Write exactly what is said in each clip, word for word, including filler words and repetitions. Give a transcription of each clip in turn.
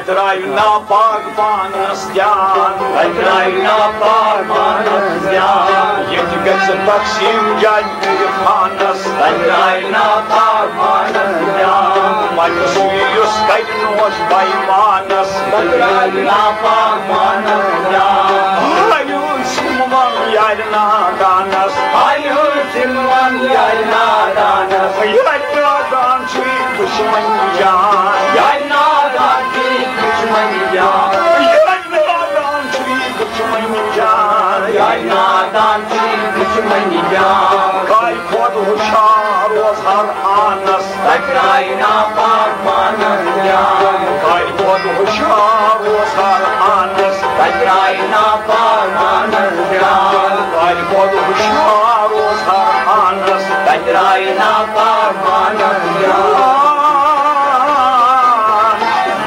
ترٛاوِ ناپاک پانس دیان۔ تَتہِ ترٛاوِ ناپاک پانس دیان۔ ییٚتہِ گژھِ تقسیٖم جانہِ عرفانس۔ تَتہِ ترٛاوِ ناپاک پانس دیان۔ مجلسٕے یُس کرِ نوش بے ایمانس۔ تَتہِ ترٛاوِ ناپاک پانس دیان۔ ہایو سِموان یارِ نادانس۔ ہایو سِموان یارِ نادانس۔ یارِ نادان چھُے دُشمن جان۔ یارِ نادان چھُے دُشمن جان۔ یارِ نادان چھُے دُشمن جان۔ یارِ نادان چھُے دُشمن جان۔ کالہِ کھۄتہٕ ہُشار روز ہر آنس۔ تَتہِ ترٛاوِ ناپاک پانس دیان۔ کالہِ کھۄتہٕ ہُشار روز ہر آنس۔ تَتہِ ترٛاوِ ناپاک پانس دیان۔ کالہِ کھۄتہٕ ہُشار روز ہر آنس۔ تَتہِ ترٛاوِ ناپاک پانس دیان۔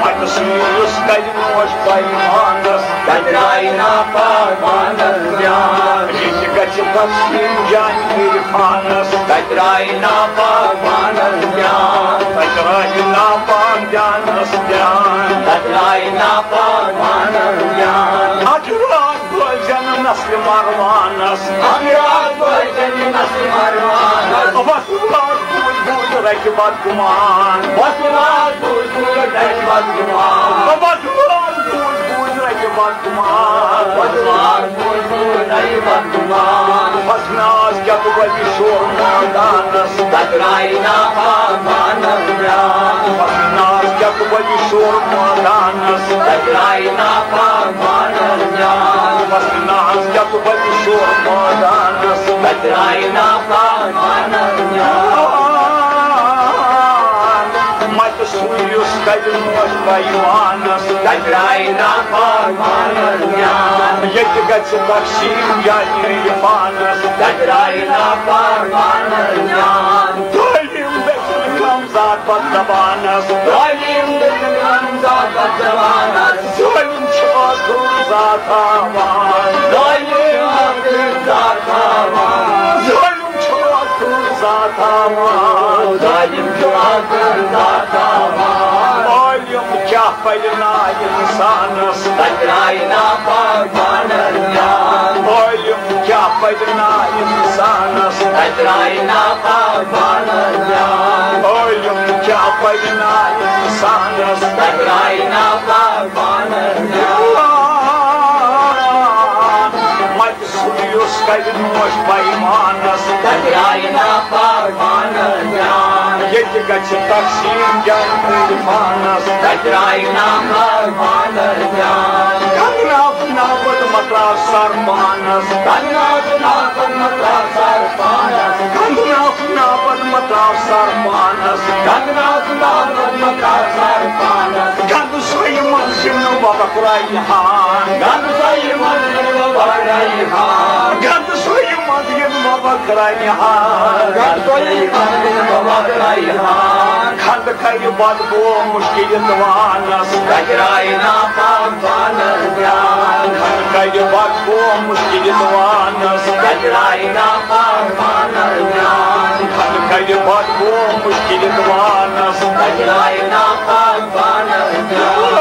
مجلسٕے یُس کرِ نوش بے ایمانس۔ تَتہِ ترٛاوِ ناپاک پانس دیان۔ ییٚتہِ گژھِ تقسیٖم جانہِ عرفانس۔ تَتہِ ترٛاوِ ناپاک پانس دیان۔ تَتہِ ترٛاوِ ناپاک جانس دیان۔ تَتہِ ترٛاوِ ناپاک پانس دیان۔ اَتھ راتھ بوزن نسلِ مروانس۔ اَتھ راتھ بوزن نسلِ مروانس۔ وسوس بوٗز بوٗز رچہِ بدگمان۔ وسوس بوٗز بوٗز رچہِ بدگمان۔ وسوس بوٗز بوٗز رچہِ بدگمان۔ وسوس بوٗز بوٗز رچہِ بدگمان۔ وسناس کیٛاہ تہٕ وَلہِ شور مٲدانس۔ تَتہِ ترٛاوِ ناپاک پانس دیان۔ وسناس کیٛاہ تہٕ وَلہِ شور مٲدانس۔ تَتہِ ترٛاوِ ناپاک پانس دیان۔ وسناس کیٛاہ تہٕ وَلہِ شور مٲدانس۔ تَتہِ ترٛاوِ ناپاک پانس دیان۔ مَتہِ سُے یُس کَرِ نوش بے ایمانس۔ تَتہِ ترٛاوِ ناپاک پانس دیان۔ ییٚتہِ گژھِ تقسیٖم جانہِ عرفانس۔ تَتہِ ترٛاوِ ناپاک پانس دیان۔ ظٲلِم دٔسِل کم ذات پتھ زبانس۔ ظٲلِم دٔسِل کم ذات پتھ زبانس۔ ظٲلِم چھُ ٲخٕر ذات ہاوان۔ ظٲلِم چھُ ٲخٕر ذات ہاوان۔ ظٲلِم چھُ ٲخٕر ذات ہاوان۔ ظٲلِم چھُ ٲخٕر ذات ہاوان۔ عٲلِم کیٛاہ پَرِ نا اِنسانس؟ تَتہِ ترٛاوِ ناپاک پانس دیان۔ عٲلِم کیٛاہ پَرِ نا اِنسانس؟ تَتہِ ترٛاوِ ناپاک پانس دیان۔ عٲلِم کیٛاہ پَرِ نا اِنسانس؟ تَتہِ ترٛاوِ ناپاک پانس دیان۔ مَتہِ سُہ یُس کَرِ نوش بے ایمانس۔ تَتہِ ترٛاوِ ناپاک پانس دیان۔ ییٚتہِ گژھِ تقسیٖم جانہِ عرفانس۔ تَتہِ ترٛاوِ ناپاک پانس دیان۔ گنٛدناو ناپت مہ ترٛاو سر پانس۔ گنٛدناو ناپت مہ ترٛاو سر پانس۔ گنٛدناو ناپت مہ ترٛاو سر پانس۔ گنٛدناو ناپت مہ ترٛاو سر پانس۔ گنٛدٕ سۄیہِ منٛز یِم نہٕ وَبکھ رایہِ ہان۔ گنٛدٕ سۄیہِ منٛز یِم نہٕ وَبکھ رایہِ ہان۔ گنٛدٕ سۄیہِ منٛز یِم وَبکھ رایہِ ہان۔ گنٛدٕ سۄیہِ منٛز یِم وَبکھ رایہِ ہان۔ کھنٛڈ کَرِ بدبو مُشکِل دُعانَس۔ تَتہِ ترٛاوِ ناپاک پانس دیان۔ کھنٛڈ کَرِ بدبو مُشکِل دُعانَس۔ تَتہِ ترٛاوِ ناپاک پانس دیان۔ کھنٛڈ کَرِ بدبو مُشکِل دُعانَس۔ تَتہِ ترٛاوِ ناپاک پانس دیان۔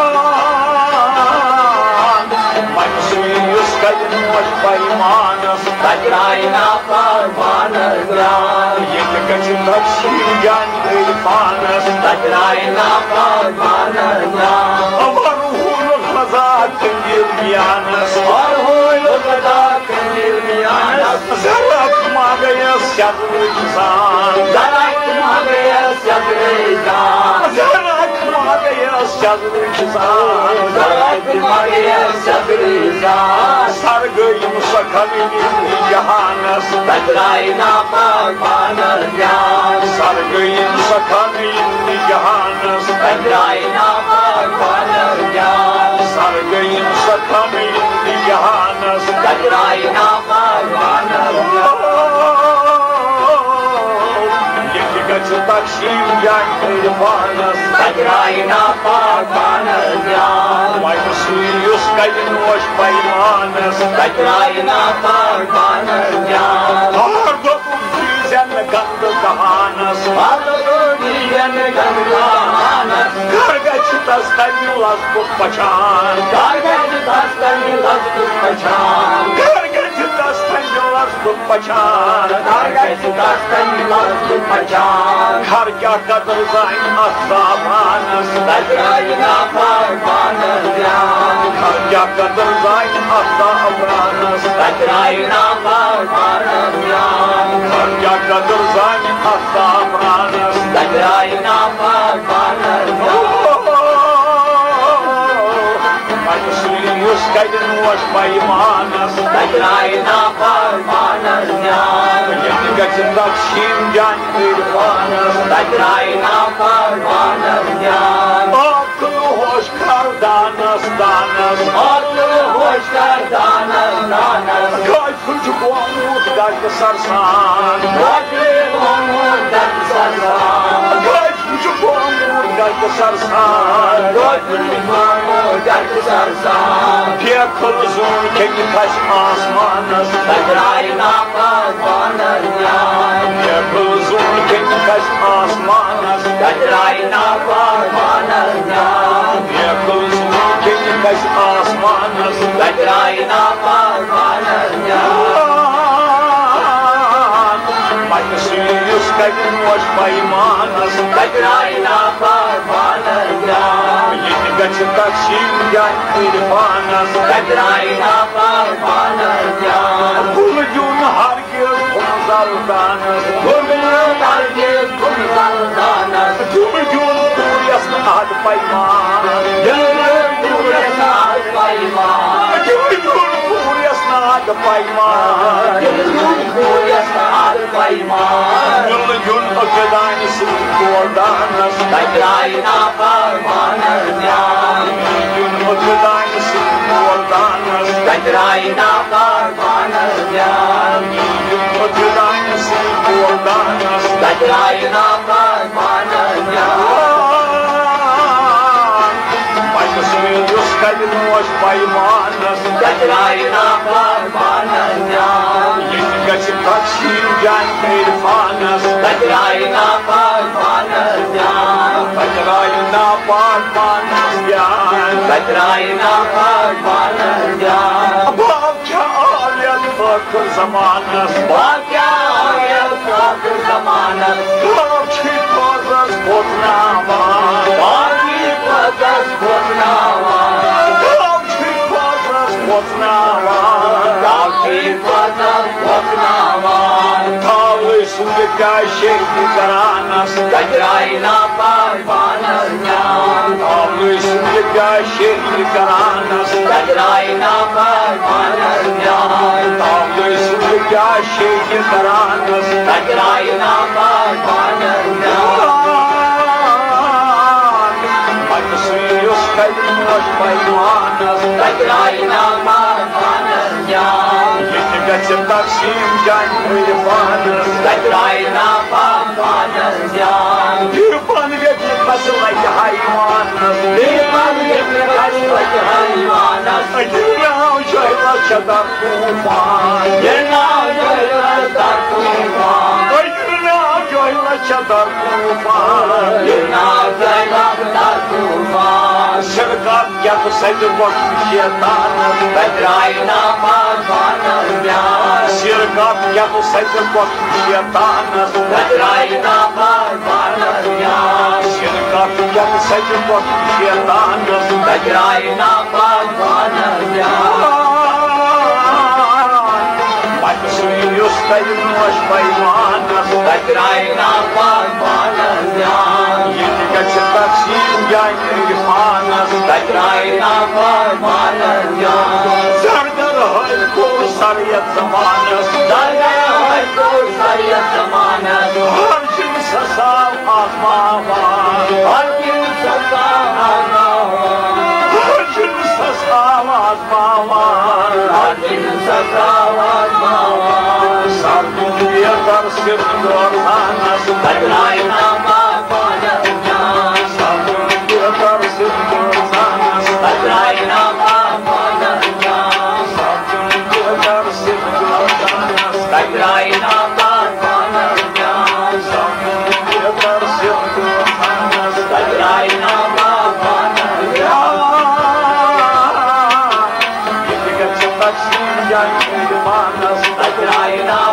مَتہِ سُے یُس کَرِ نوش بے ایمانَس۔ تَتہِ ترٛاوِ ناپاک پانس دیان۔ ییٚتہِ گژھِ تقسیٖم جانہِ عرفانس۔ تَتہِ ترٛاوِ ناپاک پانس دیان۔ مرحوم القضا قندیل میانس۔ مرحوم القضا قندیل میانس۔ زرعت ما گیس سیٚدرٕچ زان۔ زرعت ما گیس سیٚدرٕچ زان۔ زرعت ما گیس سیٚدرٕچ زان۔ زرعت ما گیس سیٚدرٕچ زان۔ سر گٔیم سۄ کھنٕنۍ جہانس۔ تَتہِ ترٛاوِ ناپاک پانس دیان۔ سر گٔیم سۄ کھنٕنۍ جہانس۔ تَتہِ ترٛاوِ ناپاک پانس دیان۔ سر گٔیم سۄ کھنٕنۍ جہانس۔ تَتہِ ترٛاوِ ناپاک پانس دیان۔ ییٚتہِ گژھِ تقسیٖم جانہِ عرفانس۔ تَتہِ ترٛاوِ ناپاک پانس دیان۔ وۄنۍ سُے یُس کَرِ نوش بے ایمانس۔ تَتہِ ترٛاوِ ناپاک پانس دیان۔ ہر دوٚپُن دیٖزٮ۪ن نہٕ گنٛدٕ دہانس۔ ہر دوٚپُن دیٖزٮ۪ن نہٕ گنٛدٕ دہانس۔ گرٕ گژھِ تَمہِ لذتُک پہچان۔ کر گژھِ تس تَمہِ لذتُک پہچان؟ کر گژھِ تس تَمہِ لذتُک پہچان؟ کر گژھِ تس تَمہِ لذتُک پہچان؟ خر کیٛاہ قدر زانہِ اَتھ زعفرانس؟ تتہِ آیہِ نافرمانس زیان۔ خر کیٛاہ قدر زانہِ اَتھ زعفرانس؟ تتہِ آیہِ نافرمانس زیان۔ خر کیٛاہ قدر زانہِ اَتھ زعفرانس؟ تتہِ آیہِ نافرمانس زیان۔ پتہٕ سُہ یُس کَرِ نوش پیمانس۔ تتہِ آیہِ نافرمانس زیان۔ ییٚتہِ گژھِ تقسیٖم جانہِ عرفانس۔ تتہِ آیہِ نافرمانس زیان۔ عاقل ہوشیار دانس، دانس۔ عاقل ہوشیار دانس، دانس۔ کٲفِر چھُ گوٚمُت غرقہٕ سرسان۔ کٲفِر گوٚمُت غرقہٕ سرسان۔ کٲفِر چھُ گوٚمُت غرقہٕ سرسان۔ کٲفِر چھُ گوٚمُت غرقہٕ سرسان۔ بے عقل زوٗن کھیٚکہِ کھسہِ آسمانس۔ تتہِ آیہِ نافرمانس زیان۔ بے عقل زوٗن کھیٚکہِ کھسہِ آسمانس۔ تتہِ آیہِ نافرمانس زیان۔ بے عقل زوٗن کھیٚکہِ کھسہِ آسمانس۔ تتہِ آیہِ نافرمانس زیان۔ پتہٕ سُہ یُس کَرِ نوش پیمانس۔ تتہِ آیہِ نافرمانس زیان۔ ییٚتہِ گژھِ تقسیٖم جانہِ عرفانس۔ تتہِ آیہِ نافرمانس زیان۔ کُل دیُن ہر گُلہٕ زردانس۔ گُلہٕ ترکیب گُلہٕ زردانس۔ دِل دیُن کوٗر یَس نہٕ اَتھ پیمان۔ دِل دیُن کوٗر یَس نہٕ اَتھ پیمان۔ دِل دیُن کوٗر یَس نہٕ اَتھ پیمان۔ دِل دیُن کوٗر یَس نہٕ اَتھ پیمان۔ دِل دیُن ابتدانہِ سۭتۍ کوردانس۔ تتہِ آیہِ نافرمانس زیان۔ دِل دیُن ابتدانہِ سۭتۍ کوردانس۔ تتہِ آیہِ نافرمانس زیان۔ تتہِ آیہِ نافرمانس زیان۔ پتہٕ سُہ یُس کَرِ نوش پیمانس۔ تتہِ آیہِ نافرمانس زیان۔ ییٚتہِ گژھِ تقسیٖم جانہِ عرفانس۔ تتہِ آیہِ نافرمانس زیان۔ تتہِ آیہِ نافرمانس زیان۔ تتہِ آیہِ نافرمانس زیان۔ باب کیٛاہ آو یتھ ٲخر زمانس؟ باب کیٛاہ آو یتھ ٲخر زمانس؟ باب چھُے پوزس بوزناوان۔ باب چھُے پوزس بوزناوان۔ باب چھُے پوزس بوزناوان۔ باب چھُے پوزس بوزناوان۔ تھاوٕے سُنٛد کیٛاہ شیخ کرانس؟ تتہِ آیہِ نافرمانس زیان۔ تھاوٕے سُنٛد کیٛاہ شیخ کرانس؟ تتہِ آیہِ نافرمانس زیان۔ تھاوٕے سُنٛد کیٛاہ شیخ کرانس؟ تتہِ آیہِ نافرمانس زیان۔ پتہٕ سُہ یُس کَرِ نوش پیمانس۔ تتہِ آیہِ نافرمانس زیان۔ ییٚتہِ گژھِ تقسیٖم جانہِ عرفانس۔ تتہِ آیہِ نافرمانس زیان۔ عرفان ییٚتہِ کھسہِ لگہِ حیوانس۔ عرفان ییٚتہِ کھسہِ لگہِ حیوانس۔ أکِس ناو جٲہلس چھےٚ در طوفان۔ یہِ ناو جٲہلس در طوفان۔ أکِس ناو جٲہلس چھےٚ در طوفان۔ یہِ ناو جٲہلس در طوفان۔ شرکت یتھ سۭتۍ ووٚتھ شیطانس۔ تتہِ آیہِ نافرمانس زیان۔ شرکت یتھ سۭتۍ ووٚتھ شیطانس۔ تتہِ آیہِ نافرمانس زیان۔ شرکت یتھ سۭتۍ ووٚتھ شیطانس۔ تتہِ آیہِ نافرمانس زیان۔ پتہٕ سُہ یُس کَرِ نوش پیمانس۔ تتہِ آیہِ نافرمانس زیان۔ ییٚتہِ گژھِ تقسیٖم جانہِ عرفانس۔ تتہِ آیہِ نافرمانس زیان۔ زر گر ہٲے کوٚر سر یتھ زمانس۔ زر گر ہٲے کوٚر سر یتھ زمانس۔ ہر جنسس آو آزماوان۔ ہر جنسس آو آزماوان۔ ہر جنسس آو آزماوان۔ ہر جنسس آو آزماوان۔ سر دیُن بیتر سر دوزانس۔ تتہِ آیہِ نافرمانس زیان۔ سر دیُن بیتر سر دوزانس۔ تتہِ آیہِ نافرمانس زیان۔ سر دیُن بیتر سر دوزانس۔ تتہِ آیہِ نافرمانس زیان۔ سر دیُن بیتر سر دوزانس۔ تتہِ آیہِ نافرمانس پانس تتہِ آیہِ نا